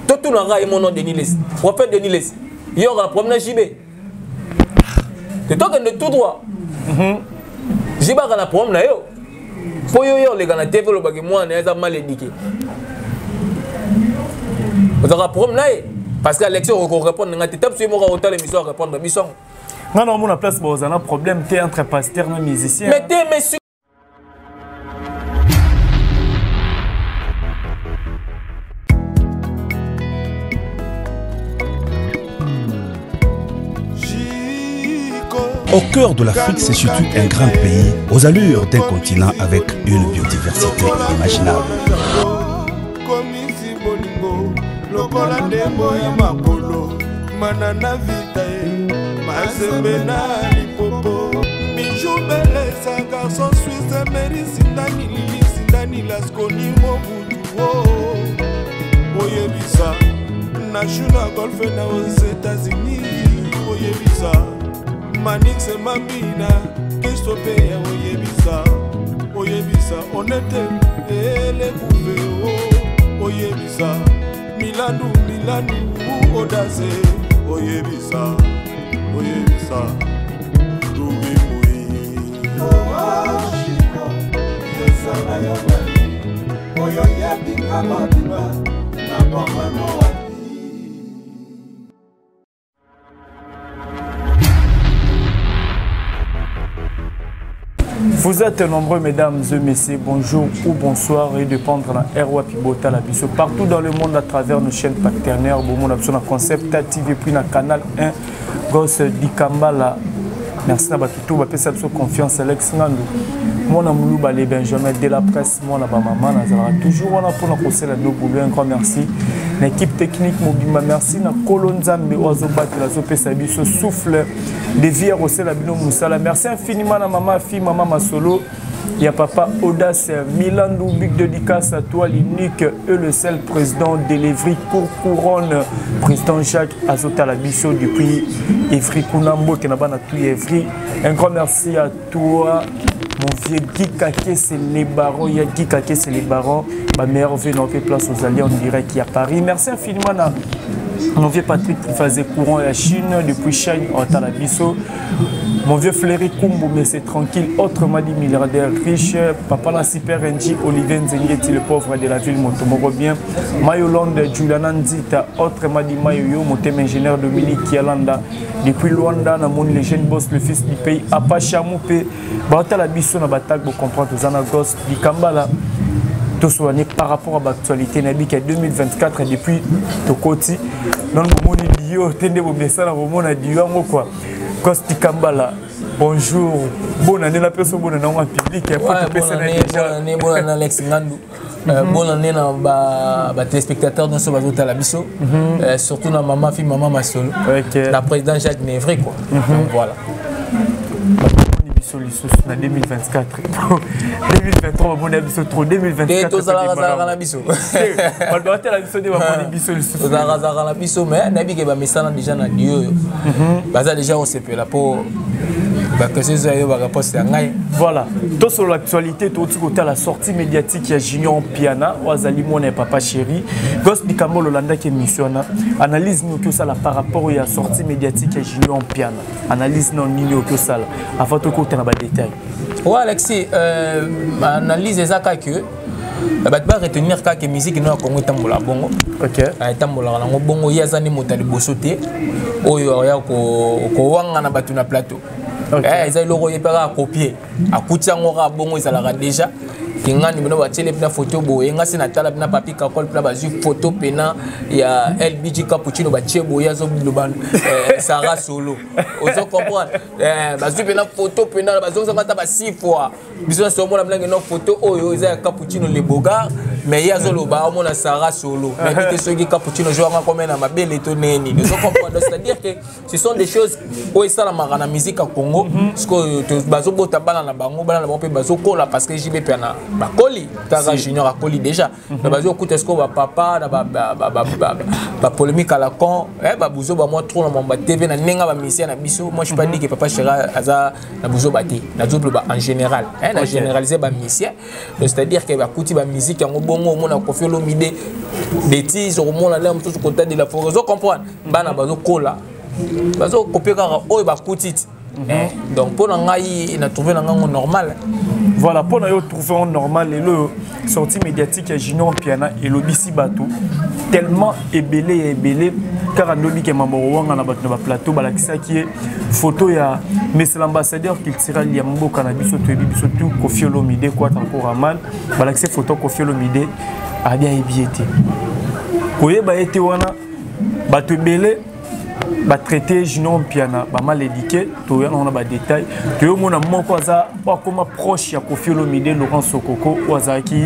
Totunaka ye mono Denis Lessi, prophète Denis Lessi, yo oka na problème na JB te? Tokende tout droit. JB aka na problème na yo mpo yo oleka na TV, olobaki mwana eza mal éduqué. Ozalaka problème na ye parce que Alexis okorépondre nga te. Ta biso ye moko akotala émission, arépondre biso yango. Nga na omona place bozala na problème te entre pasteur na musicien. Mais te, mais Au cœur de l'Afrique se situe un grand pays aux allures d'un continent avec une biodiversité inimaginable. Komisi bolingo lokola ndembo ya makolo manana vita ye mazembe na lipopo Bijou Belesa garçon suisse Meri Sindani Lili Sindani Lasconi Mobutu oh. Oyebisa Nashu na golfe na aux États-Unis, oyebisa Manix Mambina Kristo Peya, oyebisa, oyebisa Onete Elekuve o, oyebisa Milandu Milandu Odase, oyebisa, oyebisa Rubi Mui ezala yo nani oyo yebinga mobimba na bomano wapi. Vous êtes nombreux, mesdames et messieurs, bonjour ou bonsoir, et de prendre la RWAP Botala Biso partout dans le monde à travers nos chaînes partenaires, bon, on a Concept TV, puis na Canal 1, Gosse Dikambala. Merci na bato tout bapesa biso confiance. Alex Ngandu, mwana moluba, les Benjamin de la presse, mwana bamama, nazalaka toujours wana mpona kosala bino boulot. Un grand merci na équipe technique mobimba, merci na kolo Nzambe oyo azobatela, azopesa biso souffle de vie ya kosala bino mosala. Merci infiniment na mama fi mama masolo ya papa Audace Milandou, big dédicace à toi, l'unique et le seul président de l'Evry Cour Couronne, président Jacques Azotala biso depuis Evry kuna. Mbote na bana tout Evry. Un grand merci à toi, mon vieux Guy Kake, c'est les barons. Il y a Guy Kake, c'est les barons, ma meilleure vie dans place aux alliés en direct qui à Paris. Merci infiniment à mon vieux Patrick qui faisait courant à Chine depuis Chine Otala biso, mon vieux Fléry Kumbu, mais c'est tranquille, autrement dit milliardaire riche, papa la super NG, Olivier Nzengeti, le pauvre de la ville, Motomoro bien, Mayolande, Juliana Nzita, autrement dit Mayoyo, Motem ingénieur Dominique Kialanda, depuis Luanda, Namoni, le jeune boss, le fils du pays, Apacha Moupe, Baotala biso na batak, vous comprenez, Tozana Ghost, Dikambala, tosoigner par rapport à l'actualité nabi ya 2024 depuis tokoti nano bomoni dio te nde bomesana komona dio yango quoi. Kosti Kambala, bonjour, bonne année, la personne bonne année en public. Ouais, bonne année, bonne année, bonne année Alex Ngandou. Bonne année na ba ba téléspectateurs nyonso bazotala biso. Surtout na maman fi maman Masolo. Na président Jacques Nevry quoi. Donc voilà. Bamoni biso lisusu na 2024. 2023 bamoni biso trop, 2024 tozalaka zalaka na biso. Bato batala biso nde bamoni biso lisusu. Tozalaka zalaka na biso, mais nayebi ke bamesana déjà na dio oyo baza déjà kosepela mpo baquestion eza yo, baréponse ya ngai. Voilà, tosolo l'actualité. Touti kotala sortie médiatique ya Junior Piana oyo azali mwana ya papa chéri. Gos Likambo, olandaki émission wana, analyse nini oki osala par rapport ya sortie médiatique ya Junior Piana? Analyse na nini oki osala avant tokota na badétail? Ouais, Alexis, analyse eza kaka ke bato baretenir kaka musique no ya Congo etambola bongo. Etambolaka nango bongo. Ye aza nde moto ya liboso te oyo aya kowangana bato na plateau. Eza eloko ye mpe kaka copie akuti yango kaka bongo, ezalaka déjà kingani bino batiele mpena photo boye. Nga se natala mpena Papi Kakol mpena bazwi photo mpena ya LBG Cappuccino batie boye, azoloba Sara Solo, ozo comprendre? Bazwi mpena photo mpena bazongisanga ata ba six fois. Biso nyonso omona mpena no photo oyo eza ya Cappuccino le Bogar, mais ye azoloba omona Sara Solo. Nayebi te soki Cappuccino jo anga komena na mabele to neni, ozo comprendre? C'est à dire que ce sont des choses oyo esalamaka na musique ya Congo. Sikoyo bazobota bana na bango, bana na bango mpe bazokola, parce que JB mpe na bakoli kaka, Junior akoli déjà. Mais bazokuta sikoyo bapapa na bapolémique à la con, babuzoba mwa trop na mwamba TV na ndenge bamisia na biso. Moi je pas dit que papa chéra aza na buzoba te, nazoloba en général, na généraliser bamisien. Donc c'est à dire que bakuti bamusique yango bongo. Bongo omona Koffi Olomide bêtise, okomona lere mosusu kota de la forêt. Ozo comprendre, bana bazokola, bazokopie kaka oyo bakuti ti. Donc mpo na ngai, na trouve na ngango normal. Voilà, mpo na yo trouve yango normal. Lelo sortie médiatique ya Junior Mpiana elobisi bato tellement ebele ya ebele. Kaka ndobike maboko wanga na bato na baplateau, balakisaki ye photo ya monsieur l'ambassadeur culturel ya mboka na biso, toyebi biso tu, Koffi Olomide Kwata Nkoraman. Balakisi photo Koffi Olomide, abi ayebi ye te, koyeba ye te. Wana bato ebele batraité Junior Mpiana bamal éduqué. Toya nango na badétail. Toyomona moko aza oyo akóma proche ya Koffi Olomide, Laurent Sokoko, oyo azalaki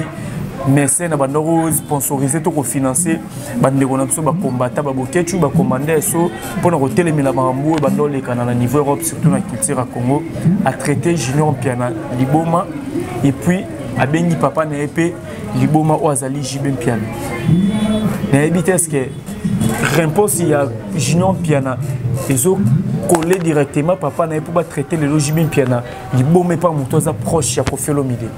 mécène na bandako, sponsorisé to kofinancer bandeko na biso bakombata, babokecu, bakomanda eso mpona kotelemela makambo oyo banda olekana na niveau Europe, surtout na culture ya Congo. Atraité Junior Mpiana liboma et puis abengi papa na ye mpe liboma, oyo azali JB Mpiana. Nayebi te, est-ce réponse ya Junior Mpiana ezokole directement papa na ye mpo batraité lelo JB Mpiana liboma epa moto aza proche ya Koffi Olomide?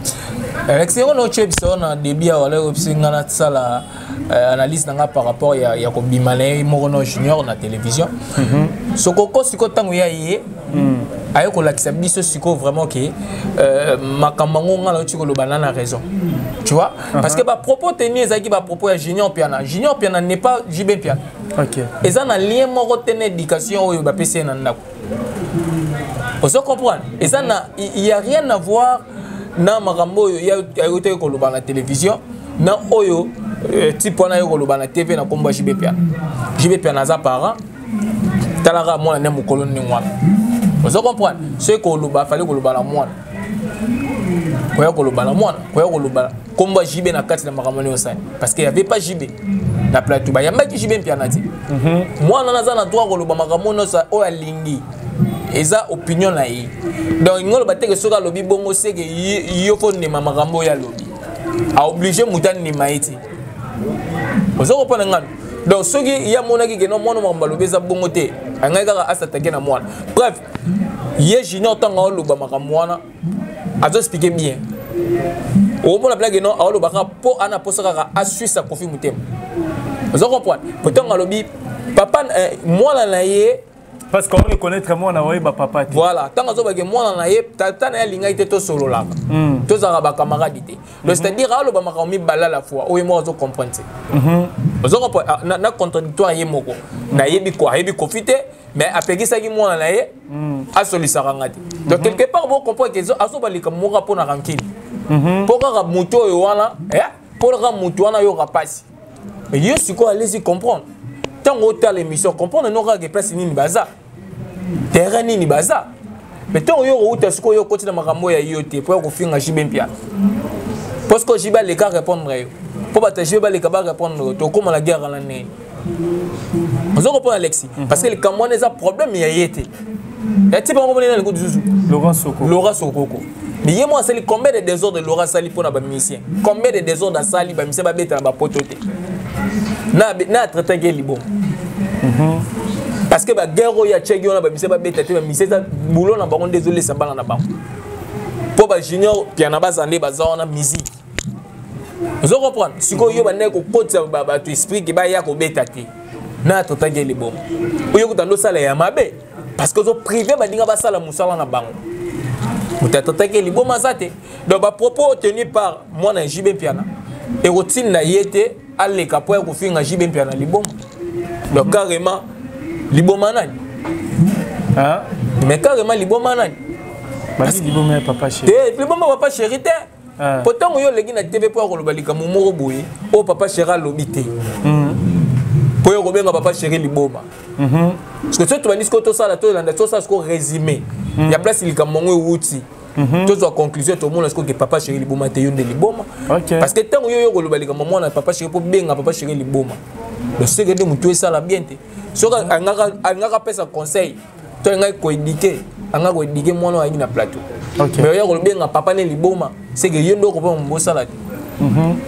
Alex, yango na otie biso na début awa, la oyebisi nga nasala analyse na nga par rapport ya kobima na ye moko no Junior na télévision. Sokoko sikoyo, ntango ya ye aye kolakisa biso sikoyo vraiment ke makambo yango nga nauti koloba na raison, tu vois, parce que bapropos tenu ezalaki bapropos ya Junior Mpiana. Junior Mpiana n'est pas JB Mpiana. Eza na lien moko te na éducation oyo bapesi ye na ndako. Ozo comprendre, eza na, il y a rien à voir na makambo oyo ayotaki koloba na télévision na oyo type wana aye koloba na TV na kombo ya JB Mpiana. JB Mpiana aza parent, talaka mwana nde mokolo ndenge wana. Ozo comprendre, soki koloba, fallait koloba na mwana, koya koloba na mwana, koya koloba kombo ya JB na kati na makambo nyonso osali, parce que y avait pas JB na plateau, bayambaki JB Mpiana te. Mwana naza na droit koloba makambo nyonso oyo alingi, eza opinion na ye. Donc ingo oloba teke soki alobi bongo, seke yo fo ndima makambo oyo alobi, aoblige moto andima ye te. Oza kopona ngano. Donc soki ye amonaki ke no, mwana makambo alobi eza bongo te, angai kaka asatake na mwana. Bref, ye Junior, ntango aoloba makambo wana, azoexpliquer bien, omona plake no aoloba kaka mpo ana posa kaka aswisa Koffi motema. Oza comprendre, po ntango alobi papa, mwana na ye. Parce qu'on reconnaître mwana oyeba papa te. Voilà, ntango azobake mwana na ye, tata na ye alingaki te tosololaka, tozalaka bacamarade te. Donc c'est à dire aloba makambo mibale à la fois oyo moko azocomprendre te. Ozo comprendre na contradictoire ye moko. Nayebi ko ayebi Koffi te, mais apekisaki mwana na ye asolisaka nga te. Donc quelque part bocomprendre ke azoba likambo moko mpo na rancune, mpo kaka motu oyo wana, mpo kaka motu wana ayoka mpasi. Mais yo sikoyo alezi comprendre, ntango otala émission, comprendre no kaka place nini baza, terrain nini baza. Mais ntango yo kouta sikoyo, yo okoti na makambo ya yo te mpo ya kofinga JB Mpiana, parce que JB aleka répondre yo, mpo bato ya JB baleka barépondre yo, tokóma na guerre na ndenge. Ozo comprendre, Alexis, parce que likambo wana eza problème ya ye te, ya ti bango monene alikuti susu. Laurent Soko. Laurent Sokoko. Mais ye mo asali combien de désordre? Laurent asali mpona bamusicien combien de désordre? Asali bamusicien babeta na bapoto te, na atraitaki ye libongo, parce que baguerre oyo atiaki wana, bamusicien babeta te. Bamusicien eza boulot na bango nde ezolesa bana na bango, mpo bajunior Mpiana baza nde baza wana musique. Ozo comprendre, sikoyo yo bandaki kokotisa bato esprit ke baya kobeta te, na atraitaki ye libongo. Oyo kuta nde osala ya mabe, parce que ozoprive baninga basala mosala na bango. Moto atraitaki ye liboma aza te. Donc bapropos tenu par mwana ya JB Mpiana ekotinda ye te aleka mpo ya kofinga JB Mpiana liboma. Donc carrément liboma nani? Hein? Mais carrément liboma nani? Badi liboma ya papa chéri. Te, liboma papa chéri te. Po ntango yo oleki na TV mpo ya koloba likambo moko boye oyo papa chéri alobi te, mpo yo kobenga papa chéri liboma, parce que soki tobandi sikoyo tosala, tolanda, tosala sikoyo résumé ya place likambo yango ewuti, tozwa conclusion, tomona sikoyo ke papa chéri liboma te, yo nde liboma. Parce que ntango yo koloba likambo mwana papa chéri mpo benga papa chéri liboma, donc seke nde motu esala bien te. Soki alingaka apesa conseil to alingaki koéduquer, alingaki koéduquer mwana oyo ayaki na plateau. Mais oya kolobenga papa ne liboma, seke yo nde okopa mobosala te,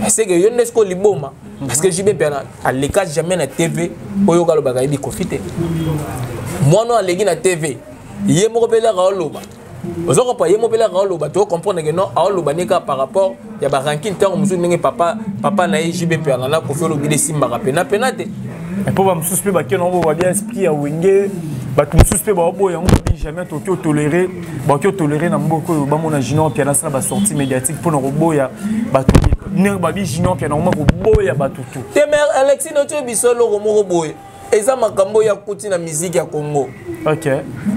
seke yo nde sikoyo liboma, parce que JB mpe aleka jamais na TV oyo alobaka ayebi Koffi te. Mwana oyo aleki na TV, ye moko mpe elaka oloba. Ozo comprendre, ye mopela aoloba, to comprendre que non, aoloba ne kaka par rapport ya ba rancune ntango mosusu ndenge papa papa na ye JB Mpiana na Koffi Olomide esimbaka pena pena te. Mpo bamosusu mpe bakei nango babia esprit ya Wenge, bato mosusu mpe baoboya yango, babi jamais tokoki otolere, bakoki otolere na mboka oyo bamona Junior Mpiana asala basortie médiatique mpona koboya bato ndenge babi Junior Mpiana koma koboya bato tu te. Mais Alexis, noti biso eloko moko boye, eza makambo oyo akuti na miziki ya Congo.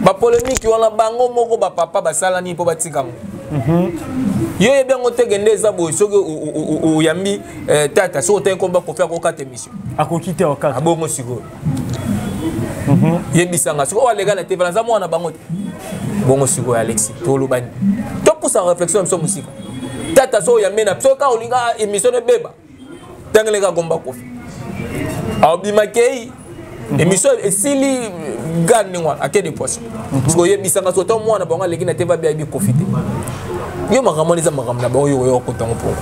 Bapolémique wana, bango moko bapapa basala nini mpo batika yango? Yo yebi yango teke nde eza boye. Soki oyambi tata, soki otangi komba Kofi, akokata émission. Akoki te okata. Abongo sikoyo yebisanga, sikoyo oyo aleka na te, naza mwana bango te. Bongo sikoyo Alexi, toloba nini? Topusa réflexion na biso mosika. Tata, so oyambi na soki kaka olinga émission ebeba, tangeleka komba Kofi, aobima kei, émission esili ga ndenge wana, ake de poisson. Parce que oyebisanga, so to mwana bango aleki na te, babi ayebi Kofi te. Yo makambo wana eza makambo na bango, yo oyo okotango mpongo.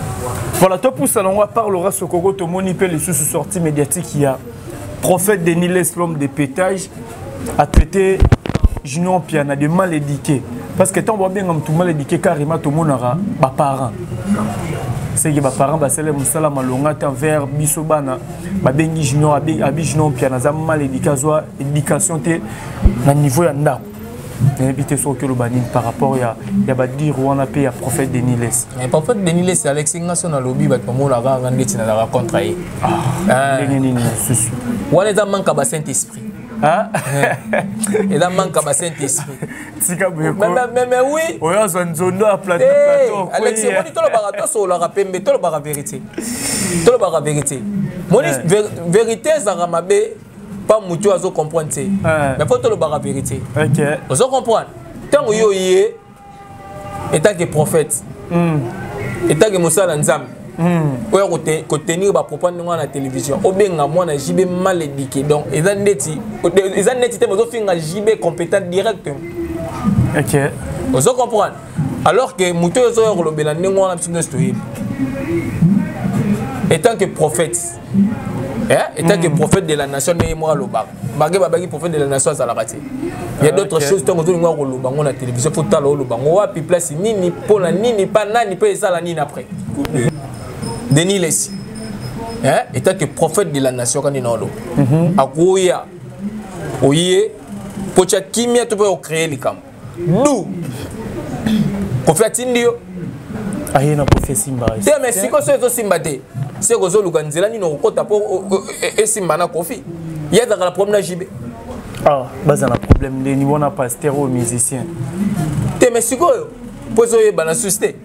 Voilà, topusa nango. À part Laura Sokoko, tomoni mpe lisusu sortie médiatique ya prophète Denis Lessie, l'homme de pétage, a traité Junior Mpiana de mal éduqué, parce que ntango babenga motu mal éduqué, carrément tomonaka baparent seke baparent basala mosala malonga te envers biso bana. Babengi Junior, abi Junior Mpiana aza mal éduqué, azwa éducation te na niveau ya ndako. Nayebi te soki oloba nini par rapport ya badire wana mpe ya prophète Denis Lessie. Mais prophète Denis Lessie, Alexi, nga so nalobi, bato bamonaka nga ndeti nazalaka contre ye. Ndenge nini lisusu? Wana eza manque ya ba saint esprit, eza manque ya ba saint esprit. Tika boye. Mais oui. Oyo azwa nzondo ya plateau. Alexi, moni, tolobaka, tosololaka pembe, tolobaka vérité, tolobaka vérité. Moni, vérité ezalaka mabe pa motu oyo azocomprendre te, mais mpo tolobaka vérité, ozo comprendre. Ntango yo ye étant que prophète, étant que mosala Nzambe, oyo kotenir bapropos ndenge wana na télévision, obenga mwana JB mal éduqué, donc eza neti te mozofinga JB compétent directement. Ozo comprendre, alors que moto oyo ozoya kolobela ndenge wana, biso nyonso toyebi, étant que prophète, étant que prophète de la nation, ndenge moko alobaka, bange babaki prophète de la nation azalaka te. Il y a d'autres choses, ntango ozolinga koloba ngo na télévision, faut tala oloba ngo wapi, place nini, mpona nini, pa nani, mpe esala nini après. Denis Lessie, hein, étant que prophète de la nation, kani na oloba, akoya oye po tia kimia to mpe ocréer likambo du Kofi atindi yo. Aye na Kofi esimba. Te, mais sikoyo so ezosimba te, se kozoluka nzela nini okokota mpo esimba na Kofi. Ye azalaka na problème na JB. Ah, baza na problème ndeni wana, pasteur oyo musicien? Te, mais sikoyo mpo ezoyebana susi te,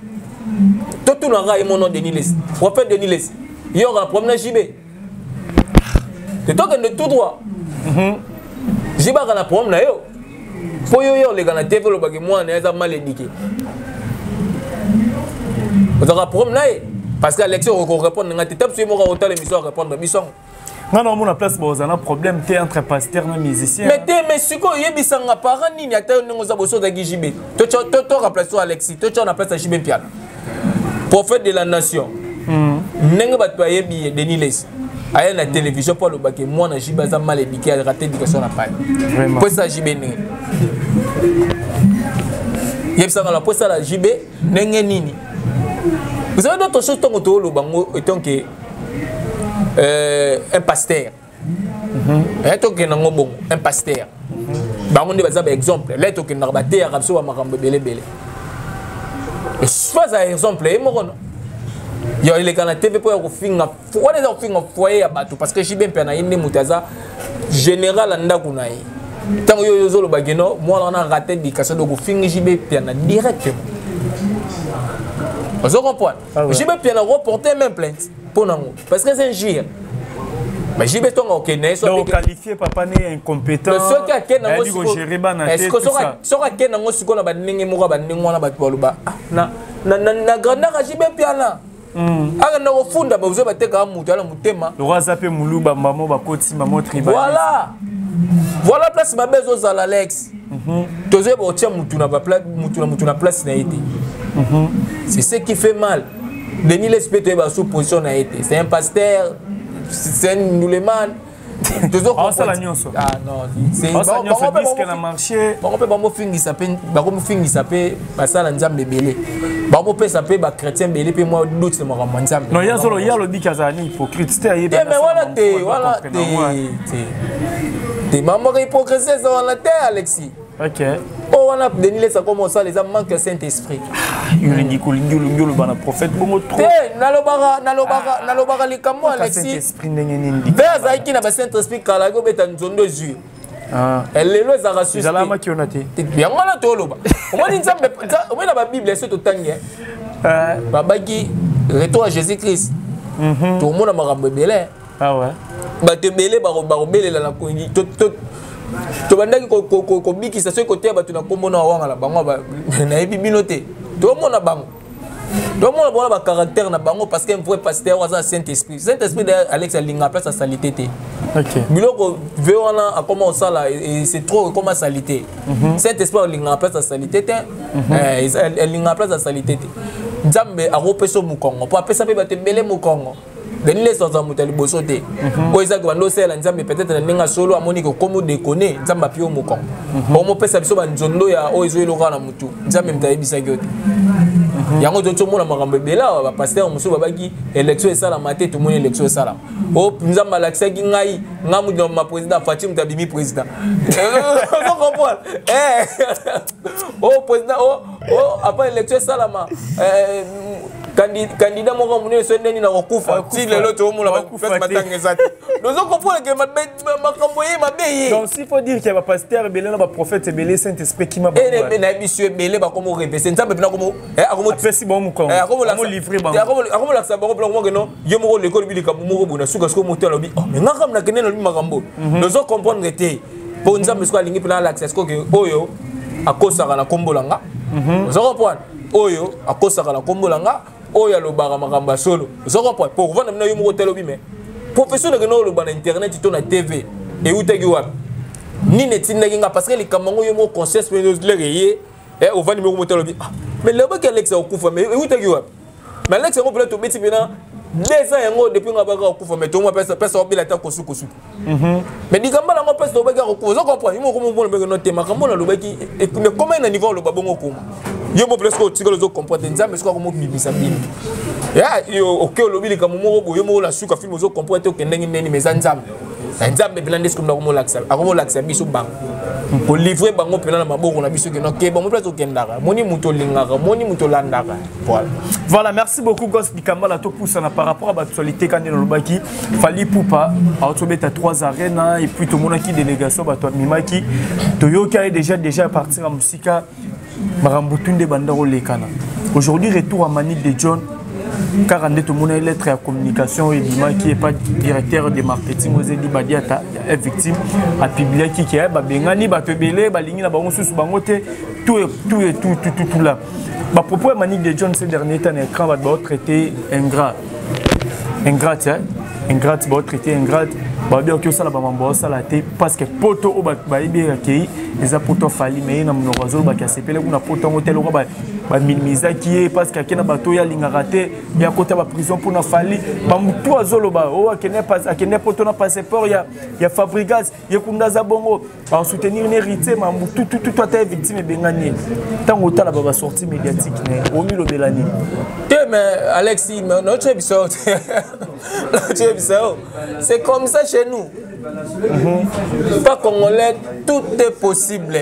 totunaka ye mono Denis Lessie, prophète Denis Lessie, ye oka na problème na JB te? Tokende tout droit. JB aka na problème na yo mpo yo ye oleka na TV, olobaki mwana ye aza mal éduqué. Ozalaka problème na ye? Parce que Alexi, okorépondre nga te, ta biso ye moko akotala émission, arépondre biso yango. Nga na omona place boza na problème te entre pasteur na musicien. Mais te, mais sikoyo oyebisanga, parent nini, ata yo ndenge oza boso, ozalaki JB, to remplace o Alexi, totya na place ya JB Mpiana, prophète de la nation, ndenge bato bayebi ye, Denis Lessie aye na télévision mpo alobaki mwana JB aza mal éduqué, arate éducation na pai, po esala JB ndenge yebisanga na po esala JB ndenge nini? Vous avez d'autres choses, ntango tooloba ngo étant que un pasteur, tokende yango bongo, un pasteur, bango nde baza baexemple lai, tokendaka bateyaka biso bamakambo ebele ebele. So aza exemple ye moko no ya eleka na TV mpo ya kofinga wana, eza kofinga foyer ya bato, parce que JB mpe na ye nde moto aza général ya ndako na ye. Ntango yo ozoloba keno mwana wana rate éducation, donc ofingi JB Mpiana directement, ozo comprendre? Ah ouais. JB Mpiana reporter même plainte mpo nango, parce que c'est injure. Mais JB ntongo okende ye, donc qualifié papa ne incompétent. Soki akende yango, ayebi kogérer bana te, tout ça. Soki akende yango sikoyo na bandenge moko ya bandenge wana, bato baloba: "Ah, na grandeur ya JB Mpiana, akenda kofunda." Bazo batekaka moto ala motema. Loko aza mpe moluba, mbamo bakoti mbamo tribal. Voilà place mabe ezozala, Alex. Tozoyeba kotia mutu na mutu na mutu na place na ye te, c'est ce qui fait mal. Denis Lessie mpe toyeba sous position na ye te, c'est un pasteur, c'est un nduleman. Tozosala nyonso. Ah non, c'est na marché. Bango mpe bamofingisa mpe, bakomofingisa mpe basala Nzambe ebele, bamopesa mpe bachrétien ebele mpe mwa doute na makambo ya Nzambe. Non, ye ye alobiki azala ni hypocrite te, ayebi. Te, mais wana te, wana te, te te, mamoko hypocrisie eza wana te, Alexis. Oyo wana Denis Lesa koma osala eza manque ya Saint Esprit. Olingi kolingi, olingi oloba na prophète bongo trop. Te, nalobaka, nalobaka, nalobaka likambo. Alexis Esprit ndenge nini? Mpe azalaki na basaint esprit kala, ayaki obeta nzondo, ezwi. Lelo ezalaka. Suezalamaki wana te. Yango wana toloba, omoni Nzambe, omoni na babible so totangi, babaki retour à Jésus Christ, tomona makambo ebele. Bato ebele bakobelela na tobandaki kobikisa, soki koteya bato na nkombo na wangala bango, nayebi bino te. Tomona bango, tomona bango na bacaractère na bango, parce que un vrai pasteur aza Saint Esprit. Saint Esprit d'ailleurs, Alex, alinga place ya salité te. Biloko ve wana akoma osala, c'est trop, ekoma salité. Saint Esprit alingaka place ya salité te, alingaka place ya salité te. Nzambe akopesa mokongo mpo apesa mpe bato ebele mokongo. Denis Lessie aza moto ya liboso te oyo ezaki bando osalela Nzambe. Peut-être na ndenge ya solo, amoni kokomi déconne, Nzambe api yo mokongo, omopesa biso banzondo ya oyo ezoyeloka na motu. Nzambe moto ayebisaki yo te. Yango tozomona makambo ebele awa. Bapasteur mosusu babaki élection esalama te, tomoni élection esalama. O Nzambe alakisaki ngai, ngai mutu na président Fatshi, moto abimi président. Ozo comprendre? O président o après élection esalama, candidat moko monene so ndeni na kokufa, ti lelo toomona place matanga eza te. Ozo comprendre ke makambo ye mabe ye. Donc s'il faut dire qu'il y a bapasteur ebele na baprophète ebele, Saint Esprit kima. Nayebi so ebele bakomo repese Nzambe mpena. Apesi bango mokongo, livre bango. Akomolakisa bango mpena komokeno yo moko leko olobi likambo moko boye na suka. Sikoyo moto alobi: "Oh, mais nga kaka nakende, nalobi makambo." Nozo comprendre te, mpo Nzambe sikoyo alingi mpena alakisa sikoyo ke oyo akosaka na nkombo na nga. Ozo comprendre? Oyo akosaka na nkombo na nga, oyo alobaka makambo ya solo. Ozo comprendre? Po kovanda bino, yo moko talobi, mais profession nakende oloba na internet to na TV eutaki wapi? Nini etindaki nga? Parce que likambo yango, yo moko conscience mpe lere ye ovandi moko, moto alobi: "Ah, mais lobaki Alex akokufa, mais eutaki wapi?" Mais Alex yango mpena tobeti mpena 2 ans yango depuis nga baka kokufa, mais tomwa pesa obela ata kosukosuku. Mais likambo nango mpesi tobaki akokufa. Ozo comprendre? Yo moko mona mbenge no te, makambo nalobaki, mais comment na niveau oloba bongo koma yo mo presque otikala? Ozo comprendre te? Nzambe soki akomobimisa bino yo, oke olobi likambo moko boye, yo moko na suka film ozo comprendre te okendenge ndeni. Mais eza Nzambe na Nzambe mpena nde soki akomolakisa biso bango, kolivre bango mpena na maboko na biso, keno ke bango place okendaka, moni moto olingaka, moni moto olandaka. Voilà. Voilà, merci beaucoup Gos Dikambala. Topusana par rapport à l'actualité. Quand lobaki Fally Ipupa aotobeta trois arènes et puis tomonaki délégation bato amimaki, toyoki aye déjà partir ya mosika, makambo tu nde banda kolekana. Aujourd'hui, retour à Manique de John, kaka nde tomona lettre ya communication oyo ebimaki epa directeur de marketing Ozedi Badiata ya Victime, apubliaki ke babengani bato ebele, balingi na bango susu bango te, tout et tout et tout tout tout tout là. Bapropos ya Manique de John ces derniers temps na écran, bato baotraité ingrat, ingrate, hein? Ingrate, baotraité ingrate, babi oki osala bamambo osala te, parce que poto oyo bato bayebi akei eza poto Fally. Mais ye na monoko azolobaki asepele kuna poto yango te, lokwa baminimizaki ye, parce que ake na bato oyo alingaka te, ya kota baprison mpona Fally. Bamutu azoloba oyo akende poto na passeport ya Fabregas, ye kunda aza bongo asoutenir ne Héritier, mambu tutututu. Ata ye Victime ebengani ye, ntango otala ba basortie médiatique na ye, omilobela nini? Te, mais Alexis, naotyebisa yo, naotyebisa yo, c'est comme ça chez nous. Pas congolais, tout est possible.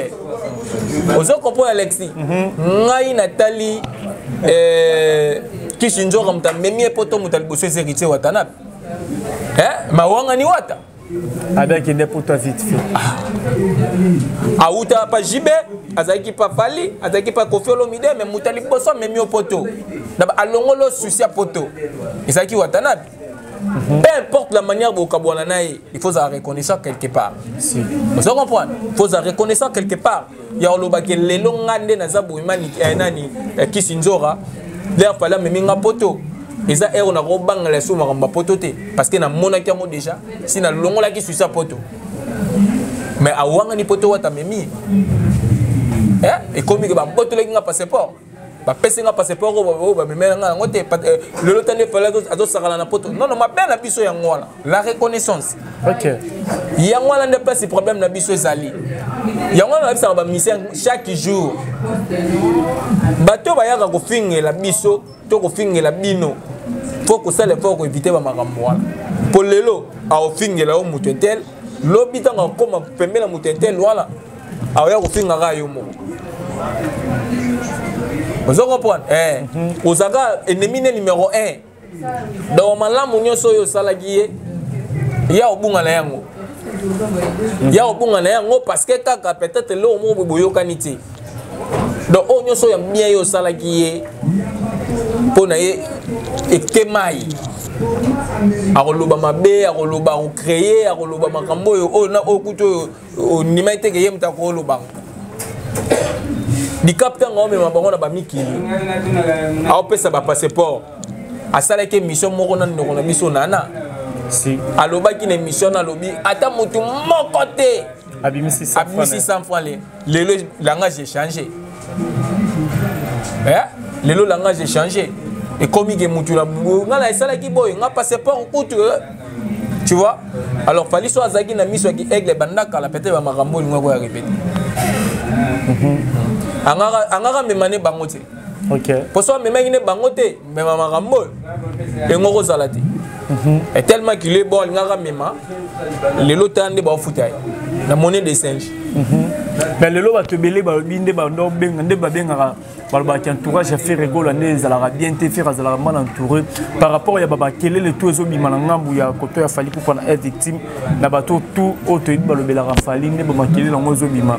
Ozo comprendre, Alexis? Ngai natali Kisi Nzoka, moto amemi ye poto, moto ya liboso eza Héritier Watanabe. Mawangani wata. Abe akende poto vite fait. Awuta pa Jibe, azalaki pa Fally, azalaki pa Koffi Olomide, mais moto ya liboso amemi yo poto, alongoli susi ya poto, ezalaki Watanabe. Peu importe la manière bokabwana na ye, il faut ozala reconnaissant quelque part. Si. Ozo comprendre? Il faut ozala reconnaissant quelque part ya olobaki lelo nga nde naza boye. Mani nani, Kisi Nzora, l'heure Fally amemi nga poto, eza ere nakobangela so makambo ya poto te, parce que namonaki yango déjà si nalongolaki susi ya poto. Mais awangani poto wata amemi, ekomi ke babotolaki nga passeport. Bapesi nga passeport oyo bamemela nga yango te. Lelo tande Fally azosakana na poto. Non, non, mabe na biso yango wana, la reconnaissance. Yango wana nde place problème na biso ezali. Yango wana nayebisaka bamusicien chaque jour, bato bayaka kofingela biso to kofingela bino, fo kosala effort koéviter bamakambo wana, mpo lelo aofingela yo moto un tel, lobi ntango akóma pembe na moto un tel wana, aoya kofingaka yo moko. Ozo comprendre? Ozalaka ennemi ne numéro 1. Donc malamu nyonso oyo osalaki ye, ya obunga na yango, ya obunga na yango, parce que kaka peut-être eloko moko boye boyokani te. Donc oyo nyonso ya bien ye osalaki ye, mpo na ye ekemai, akoloba mabe, akoloba, akocréer, akoloba makambo oyo oyo na oyo kutu oyo ondimai te ke ye moto akoloba. Dicap, ntango aomema bango na bamikili, aopesa bapasseport, asalaki émission moko na ndeko na biso Nana. Si. Alobaki na émission na, alobi ata motu moko te abimisi abimisi 100 francs. Lelo langage échangé, eh? Lelo langage échangé, ekomi ke mutu na nga na esalaki boye, nga passeport kutu, tu vois. Alors Fally so azalaki na miso ya aigle banda kala, peut-être bamakambo olingo akoya répéter. Angaka mema ne bango te. Po so amemaki ne bango te, mema makambo oyo engo kozala te. Et tellement qu'il est bon, alingaka mema. Lelo tala nde baofuta ye na monnaie de singe. Mais lelo bato ebele balobi nde bando benga nde babengaka, balobaki entourage ya Ferre Gola nde ezalaka bien te, Ferre azalaka mal entouré par rapport ya babakelele to ezobima na ngambu ya koto ya Fally Ipupa na F'Victeam na bato tu oyo toyebi balobelaka Fally. Nde bamakelele yango ezobima,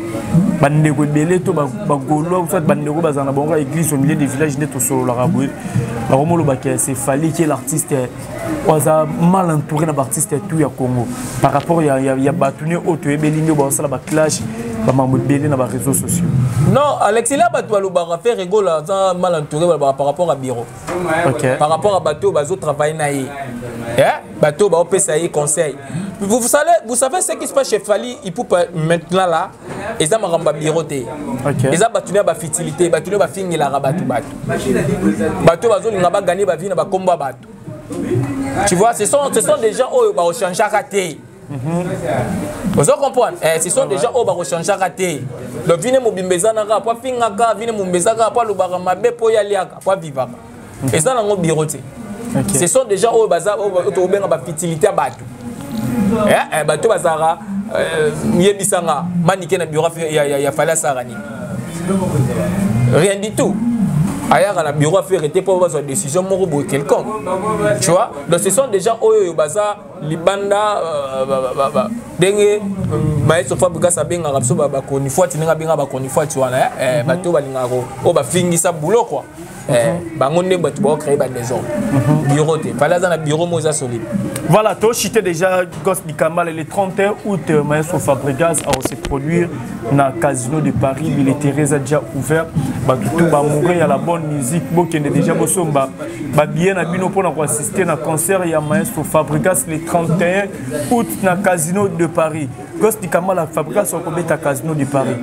bandeko ebele to bagaulois soit bandeko bazala na bango église au milieu des villages, nde tosololaka boye, bakomolobaki c'est Fally qui est l'artiste oyo aza mal entouré na baartiste tout ya Congo par rapport ya bato ne oyo toyebeli nde bazosala baclash, bamambo ebele na baréseaux sociaux. Non, Alexis, la bato balobaka Ferre Gola aza mal entouré, balobaka par rapport à bureau, par rapport à bato oyo bazotravaille na ye, bato oyo baopesa ye conseil. Vous savez ce qui se passe chez Fally Ipupa maintenant là, eza makambo ya bureau te. Eza bato ne ya bafutilité, bato ne bafingelaka bato, bato oyo bazolinga bagagner bavie na bakombo ya bato, tu vois. Ce sont des gens oyo bakochangeaka te. Ozo comprendre? Ce sont des gens oyo bakochangeaka te. Donc vie ne mobimba eza naka po afingaka, vie ne mobimba eza kaka po alobaka mabe, po ye aliaka, po avivaka. Eza nango bureau te. Ce sont des gens oyo baza oyo tokobenga bafutilité ya bato. Bato bazalaka, yebisanga, manike na bureau ya Fally asalaka nini? Rien du tout. Ayaka na bureau affaire te mpo bazwa décision moko boye quelconque, tu vois. Donc ce sont des gens oyo baza libanda, ndenge maestro Fabregas abengaka biso bakonifwati, ndenge abengaka bakonifwati wana, bato oyo balingaka oyo bafingisa boulot quoi. Bango nde bato baocréer badésordre. Bureau te, Fally aza na bureau moko eza solide. Voilà, tochuté déjà, Goss Dikambala, le 31 août, Maestro Fabregas a se produire dans le Casino de Paris. Billetterie est déjà ouvert. Bah, tout va mourir, il y a la bonne musique. Bon, qui est déjà bosomba. Bah, bien, à bino pour assister à concert, il y a Maestro Fabregas le 31 août dans le Casino de Paris. Goss Dikambala, Fabregas a Casino de Paris.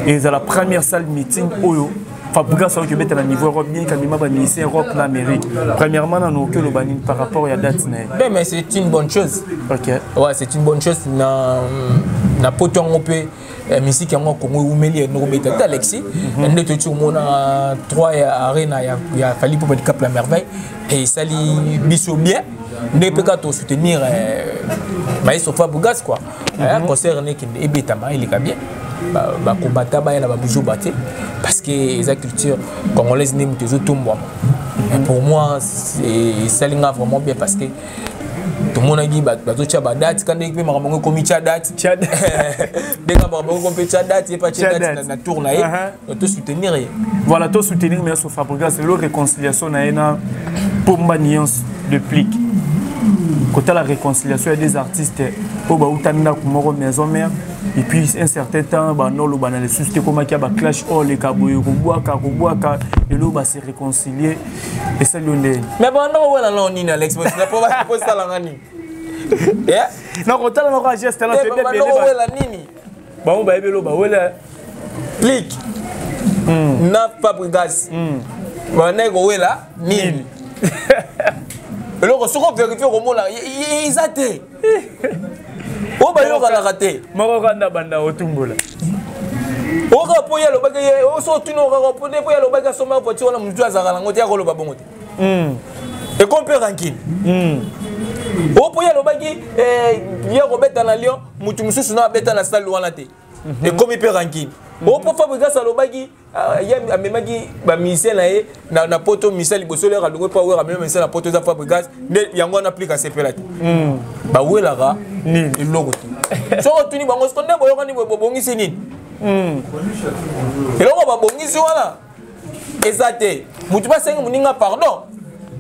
Et c'est la première salle meeting oyo Fabregas aoki obeta na niveau Europe, bien kamima bamusicien Europe na Amérique. Premièrement, nano oki oloba nini par rapport ya date na ye? Ben, mais c'est une bonne chose. Ouais, c'est une bonne chose. Na poto yango mpe, musique yango Congo eumeli enokobeta te, Alexis. Nde toti omona 3 ya arena ya Fally Ipupa Dicap la Merveille, esali biso bien nde mpe kaka tosoutenir maestro Fabregas quoi. Concert nekende ebetama, eleka bien, bakombata baya na babuzoba te, parce que eza culture congolaise nde moto ezotombwama. Pour moi, esali nga vraiment bien, parce que tomonaki bazotia badate ka ndenge mpe makambo yango ekomi tia date, ndenge makambo yango ekomi mpe tia date, ye pa tia date na tour na ye, tosoutenir ye. Voilà, tosoutenir maestro Fabregas. Lelo réconciliation na ye na Pomba Nuance de Plique, kotala réconciliation ya des artistes oyo bauta ndako moko, maison mère, et puis un certain temps banoloba na lisusu te, ekomaki ya baclash oyo oleka boye, kobwaka kobwaka. Lelo base réconcilier, esali yo ndeni? Mais banda kowela nao nini, Alex? Po esalanga nini? Na kotala noko ya geste na banda kowela nini? Bango bayebi elo bawela. Clique na Fabregas. Bandaki kowela nini? Eloko soki overifie okomona eza te oyo bayokanaka te. Moko kanda banda otumbola. Oyoka mpo ye alobaki, so otuni okaka mpo nde mpo ye alobaki asomba voiture wana, motu azalaka nango te, akoloba bongo te. Ekomi mpe rancune. Oyo mpo ye alobaki ye akobeta na Lyon, motu mosusu na abeta na salle wana te, ekomi mpe rancune. Oyo mpo Fabrigas alobaki ye amemaki bamusicien na ye na Poto, musicien liboso lere alongwe mpo awera amemi musicien na Poto eza Fabrigas nde yango wana plika asepela te. Bawelaka eloko te. Soki otuni bango siko nde boyokani boye, bobongisi nini? Eloko babongisi wana eza te. Motu basengi moninga pardon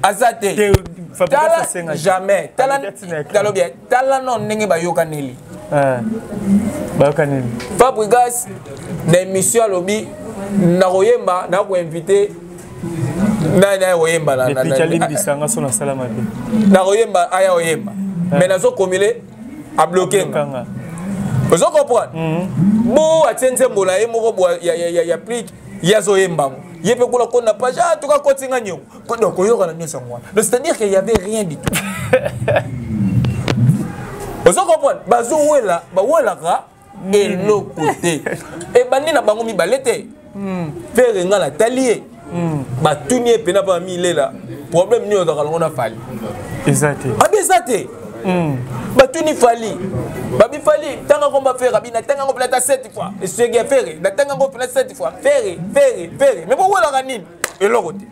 aza te. Tala jamais, tala talo bien, tala non ndenge bayokaneli. Bayokaneli. Fabrigas na émission alobi nakoyemba, nakoinvite nani aya koyemba. Alimbisanga so nasala mabe. Nakoyemba, aya koyemba, mais nazokomile abloke nga. Ozo comprendre? Bo atie nzembo na ye moko bo ya plike, ye azoyemba ngo, ye mpe kuna kona page, ah tuka kotinga nyongo. Donc koyokana nyonso yango wana. Donc c'est à dire qu'il y avait rien du tout. Ozo comprendre? Bazowela, bawelaka eloko te. Ebandi na bango mibale te. Ferre, nga natali ye, batuni ye mpena mpa milela, problème nini ozalaka nango na Fally? Eza te. Abi eza te. Batuni Fally, babi Fally ntanga komba Ferre, abi natanga yango mpena ata 7 fois, eseki ya Ferre, natanga yango mpena 7 fois, Ferre, Ferre, Ferre, mais bowelaka nini? Eloko te.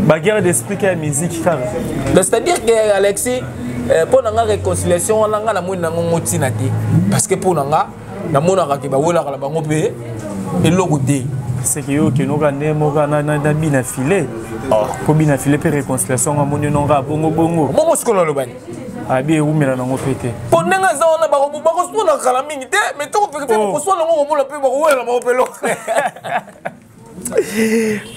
Baguerre d'esprit ka ya musique kaka. Donc c'est à dire que Alexis, mpo na nga réconciliation wana, nga namoni nango ngo ntina te, parce que mpo na nga namonaka ke bawelaka na bango mpe eloko te. Seke yo okenoka nde moko na bina filet po bina filet mpe réconciliation nga moni nonga bongo bongo. Bongo sikoyo nalobani. Abi ewumela nango mpe te. Mpo ndenge aza wana, bakoswana kala mingi te, mais toko mpe bakoswana yango, komona mpe bakowela bango mpe eloko.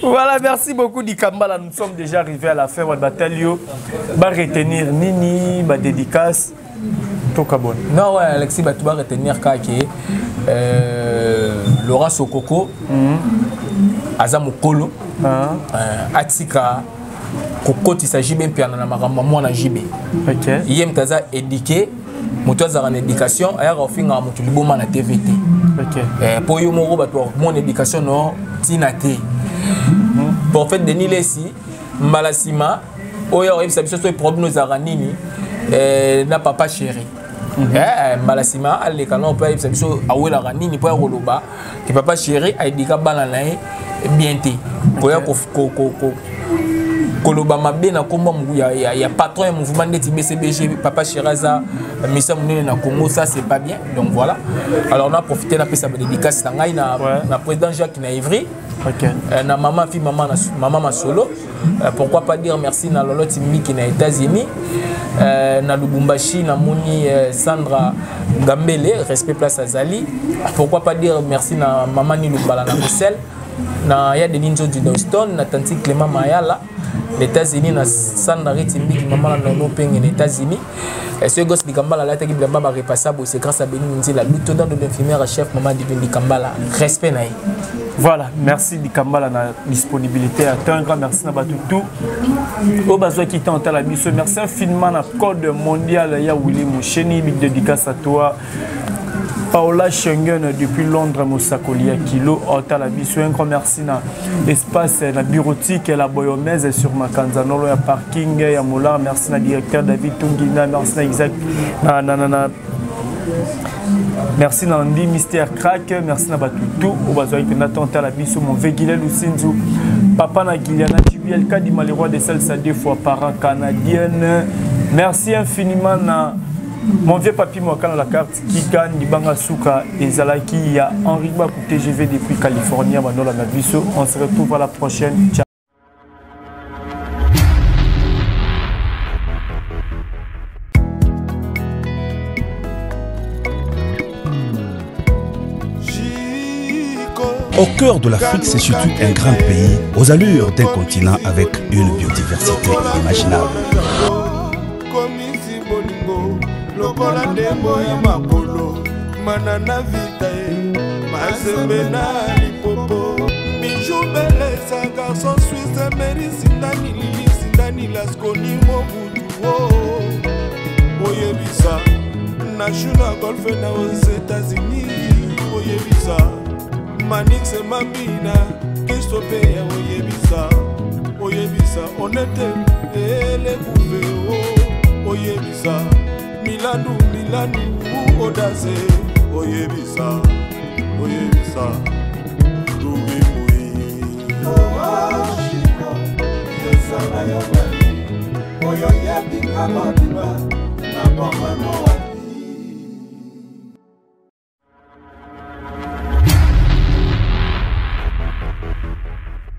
Voilà, merci beaucoup Dikambala. Nous sommes déjà arrivés à la fin. Batalio, ba retenir nini, ba dédicace, Tokabon. Non, ouais, Alexis, bah, tu vas retenir kake Laurent Sokoko, aza mokolo, atika kokotisa JB Mpiana na makambo ya mwana JB. Ye moto aza éduqué, moto azalaka na éducation, ayaka kofingaka moto liboma na TV te. Mpo yo moko bato bakomona éducation no ntina te. Prophète Denis Lesi, mbala nsima oyo akoyebisa biso soki problème ezalaka nini na Papa Chéri. Mbala nsima aleka nao mpo ayebisa biso awelaka nini, mpo ya koloba ke Papa Chéri aedika bana na ye bien te, koya koloba mabe na kombo ya patron ya mouvement ndeti BCBG. Papa Chéri aza misa monene na Congo, ça c'est pas bien. Donc voilà, alors na profité napesa badédicace na ngai na président Jacques na Ivry, na mama fi mama, na mama Masolo, pourquoi pas dire merci na Lolo Timbiki na États-Unis, na Lubumbashi namoni Sandra Gambele, respect place azali, pourquoi pas dire merci na mama Nilumbala na Bruxelles, na ya Denis Nzodi na Houston, na tanti Clément Mayala na États-Unis, na Sandra Ritimbiki, mama na Nono Penge na États-Unis. Ce gosse Dikambala alataki bilamba barepasa boye, c'est grâce à Beni Nzila Lutoda de l'infirmière chef, mama Divine Dikambala, respect na ye. Voilà, merci Dikambala na disponibilité. À toi, un grand merci na bato tout oyo bazwaki temps otala biso. Merci infiniment na code mondial ya Willy Musheni, big dédicace à toi. Paola Schengen depuis Londres, mosakoli ya kilo otala biso. Un grand merci na espace na bureautique la Boyomèse sur Makanza nolo ya parking ya Molar. Merci na directeur David Tungina, merci na Isaac na merci na Andy Mister Crack, merci na bato tout oyo bazwaki mpenza temps otala biso. Mon Vegile Lusinzu, papa na Giliana Jibiel Kadima, le roi de salsa deux fois para canadienne. Merci infiniment na mon vieux papi Mwakana, la carte qui gagne Libanga Suka ezalaki ya Henri Bakou TGV depuis Californie Manola na biso. On se retrouve à la prochaine. Ciao. Au cœur de l'Afrique se situe un grand pays aux allures d'un continent avec une biodiversité inimaginable. Komisi bolingo lokola ndembo ya makolo, mana na vita ye, Mazembe na Lipopo. Bijou Belesa, garçon suisse, Mary Sindani, Lili Sindani, Lasconi Mobutu, oh. Oyebisa, Nashuna Golf na aux États-Unis, Oyebisa, Manix Mambina, Christophe Oyebisa, Oyebisa, Honnête, ele gouve, oh. Oyebisa, Milandu, Milandu, Odaze, Oyebisa, Oyebisa, Rubi Mui. Oshiko ezala yo nani oyo yebinga mobimba na bomoi.